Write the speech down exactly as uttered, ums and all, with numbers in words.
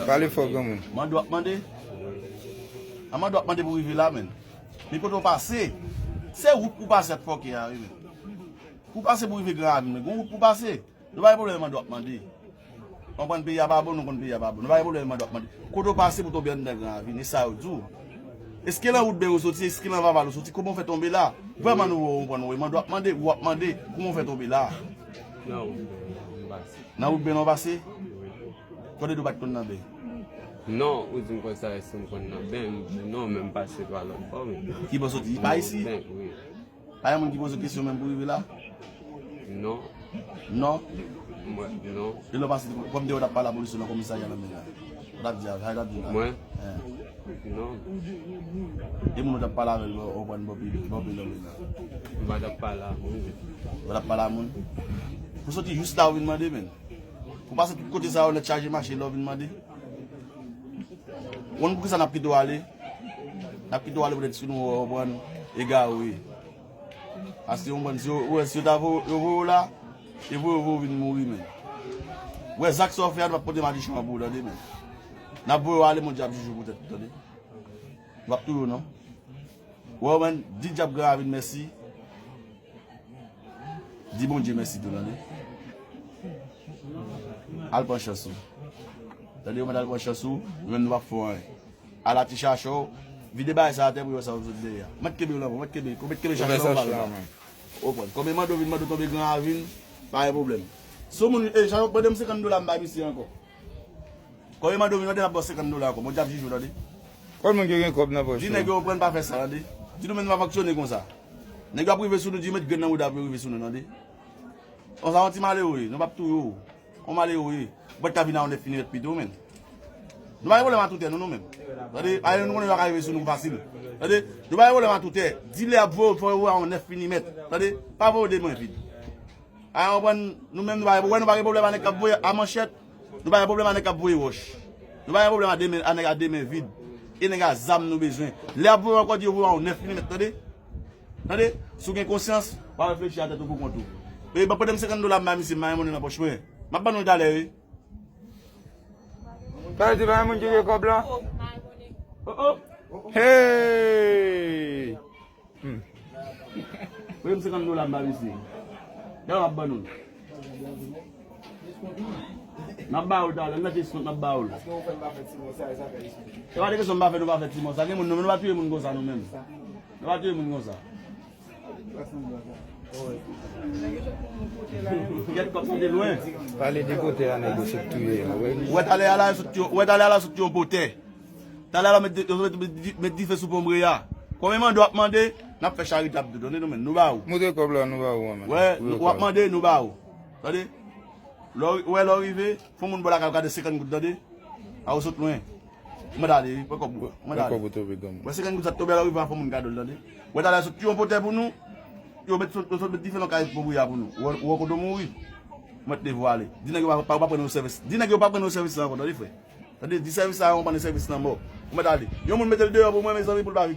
Pale fò, granmoun. Mande w ap mande? A mande w ap mande pou rive la, menn. Men kote w pase? Se wout pou pase ak fòkè a, wi, menn. Pou pase pou rive Gran Ravin, men gon wout pou pase. Nou pa gen pwoblèm mande w ap mande. Konprann peyi a pa bon, nou konn peyi a pa bon. Nou pa gen pwoblèm mande w ap mande. Kote w pase pou tonbe anndan Gran Ravin, e sa yo di w. Èske nan wout Bèy ou soti, èske nan Vaval ou soti, kòman w fè tonbe la? Vrèman nou wè w konprann, w mande w ap mande, ou ap mande, kòman w fè tonbe la? Nan wout Bèy ou pase. Nan wout Bèy ou pase? Wi. Kote w pa t konn nan Bèy? Non, ou di m konsa, èske m konn nan Bèy? M di non, men m pase pa lòt bò, wi. Ki bò soti? Pa isi? Bèy, wi. Pa gen moun ki poze w kesyon menm pou rive la? Non. Non? Mwen, non. E lè w pase, kòm te w t ap pale a polis yo nan komisarya nan men la. Ou t ap di a, sa w t ap di la? Mwen? Eh. Non. E moun ou t ap pale avè l, ou pran bò pi, bò pi nan men la. M pa t ap pale a moun. Ou t ap pale a moun? Pou soti jis la ou vin mande, menn. Pou pase tout kote sa yo nèt chaje mache, lè w vin mande. Ou konn poukisa n ap kite w ale? N ap kite w ale poutèt si nou wè w pran egare. Paske yon bann, si yo, wè, si yo ta voye, yo voye w la, e voye, voye w vin mouri, menn. Wè, zak sa w fè a, nou p ap pote madichon an pou ou, tande, menn. N ap voye w ale, Bondye ap jije w poutèt ou, tande. Yo p ap touye w, non. Wè, menn, di dyab Gran Ravin mèsi. Di Bondye mèsi tou, tande. Al pran chans ou. Tande, ou mèt al pran chans ou, nou menm nou p ap fè w anyen. Ala ti chacho, vide bagay sa atè pou yo wè sa w sot dèyè a. Mèt kenbe yo nan men w, mèt kenbe, mèt kenbe chacho nan men w. Ou konprann? Kòm e mande w vin mande w tonbe Gran Ravin, pa gen pwoblèm. Si yon moun, e, chacho, mande m senkant dola m bay misye ankò. Kòm e mande w vin mande m ap ba w senkant dola ankò. Bondye ap jije w, tande. Kòm moun ki gen kòb nan pòch yo. Di nèg yo konprann pa fè sa, tande. Di nou menm nou pa fonksyone konsa. Nèg yo ap rive sou nou, di yo met grenn nan bouda pou yo rive sou nou, tande. Konsa yon ti malere, nou p ap touye w. Yon malere, ou pral ka vin a yon nèf milimèt pito, menn. Nou pa gen pwoblèm a toutè, nou, nou menm. Tande, pa gen nou konnen yo ka rive sou nou fasil. Tande, nou pa gen pwoblèm a toutè. Di lè y ap voye w, fò yo voye a yon nèf milimèt. Tande, pa voye w de men vid. A, ou konprann, nou menm, nou pa gen, wè, nou pa gen pwoblèm a nèg k ap voye a manchèt. Nou pa gen pwoblèm a nèg k ap voye wòch. Nou pa gen pwoblèm a de men, a nèg a de men vid. E nèg a zam nou bezwen. Lè y ap voye w ankò, di yo voye w a yon nèf milimèt, tande? Tande? Si w gen konsyans, w a reflechi a tèt ou pou kont ou. E, ban, pran m senkant dola m ba misye, m pa gen monnen nan pòch mwen. M ap ban nou l talè, wi. Sa vle di pa gen moun ki gen kòb la? Oh, oh. Hey! Hmm. Voye m senkant dola m ba misye. Talè m ap ban nou l. N ap ba ou l talè, n nan kesyon n ap ba ou l. Se pa de kesyon m pa fè nou pa fè ti mò sa. Gen moun nou, nou pa touye moun konsa nou menm. Nou pa touye moun konsa. Gèt kòb ki te lwen. Pale de kote a nèg yo sot touye a, wè. Ou wè talè a la, yo sot touye, ou wè talè a la sot touye yon potè. Talè a la met, met, met, met dife sou ponbre a. Konbyen mande w ap mande, n ap fè charitab tou, tande nou menm, nou ba ou. Montre kòb la, nou ba ou an, men. Wè, w ap mande, nou ba ou. Tande? Lè w, wè, lè w rive, fè yon moun bò lakay ou ka de senkant goud, tande? A ou sot lwen. Mwen t ale, wi, pran kòb ou. Mwen t ale. Pran kòb ou tonbe, granmoun. Wè, senkant goud sa t tonbe, lè w rive a fè moun kado l, tande? Wè, talè a sot touye yon potè pou nou. Yo met, yo sot met dife nan kay pou bouya pou nou. Wè, wè kote w mouri. Mwen t devwale. Di nèg yo pa, pa, pa pran nou sèvis. Di nèg yo pa pran nou sèvis la ankò, tande, frè. Tande, di sèvis la, yon pran nou sèvis nan mò. Mwen t ale. Yon moun mete l deyò pou mwen, mezanmi, pou l pa viv.